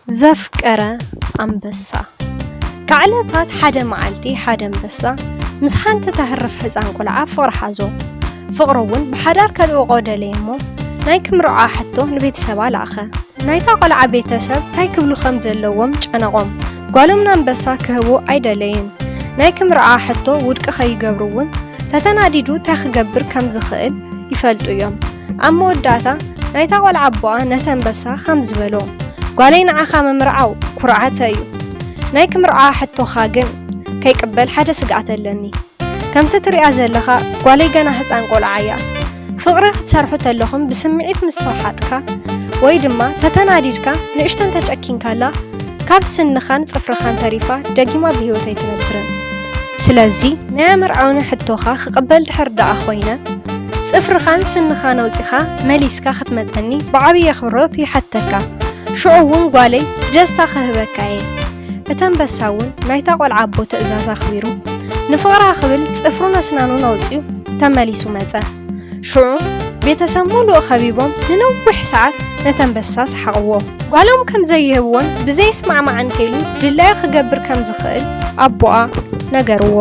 ዘፍቀረ ኣንበሳ። ካብ ዕለታት ሓደ መዓልቲ ሓደ ኣንበሳ ምስ ሓንቲ ተህርፍ ሕፃን ቆልዓ ፍቕሪ ሓዞ። ፍቕሩ እውን ብሓዳር ከጥብቖ ደለየ እሞ ናይ ክምርዖ ሕቶ ንቤተሰባ ለኣኸ። ናይታ ቆልዓ ቤተሰብ እንታይ ክብሉ ከም ዘለዎም ጨነቖም። ጓሎም ንኣንበሳ ክህቡ ኣይደለዩን። ናይ ክምርዖ ሕቶ ውድቂ ከይገብሩ እውን ተተናዲዱ እንታይ ክገብር ከም ዝኽእል ይፈልጡ እዮም። ኣብ መወዳእታ ናይታ ቆልዓ ኣቦኣ ነቲ ኣንበሳ ከም ዝበሎ፣ "ጓለይ ንዓኻ ምምርዓው ኩርዓተ እዩ። ናይ ክምርዓዋ ሕቶኻ ግን ከይቅበል ሓደ ስግኣት ኣለኒ። ከምቲ ትሪኣ ዘለኻ ጓለይ ገና ህፃን ቆልዓ እያ። ፍቕሪ ክትሰርሑ ተለኹም ብስምዒት ምስ ተወሓጥካ ወይ ድማ ተተናዲድካ ንእሽተን ተጨኪንካላ ካብ ስንኻን ጽፍርኻን ተሪፋ ደጊማ ብህይወት ኣይትነብርን። ስለዚ ናይ ኣምርዓውኒ ሕቶኻ ክቕበል ድሕር ደኣ ኮይነ ጽፍርኻን ስንኻን ኣውጺኻ መሊስካ ክትመጸኒ ብዓብዪ ኣኽብሮት ይሓተካ። ሽዑ እውን ጓለይ ብደስታ ክህበካ እየ። እቲ ኣንበሳ እውን ናይታ ቆልዓ ኣቦ ትእዛዝ ኣኽቢሩ ንፍቕራ ክብል ጽፍሩን ኣስናኑን ኣውጺኡ ተመሊሱ መጸ። ሽዑ ቤተሰብ ሙሉእ ከቢቦም ንነዊሕ ሰዓት ነቲ ኣንበሳ ሰሓቕዎ። ጓሎም ከም ዘይህብዎን ብዘይስማዕማዕ እንተኢሉ ድላዩ ክገብር ከም ዝኽእል ኣቦኣ ነገርዎ።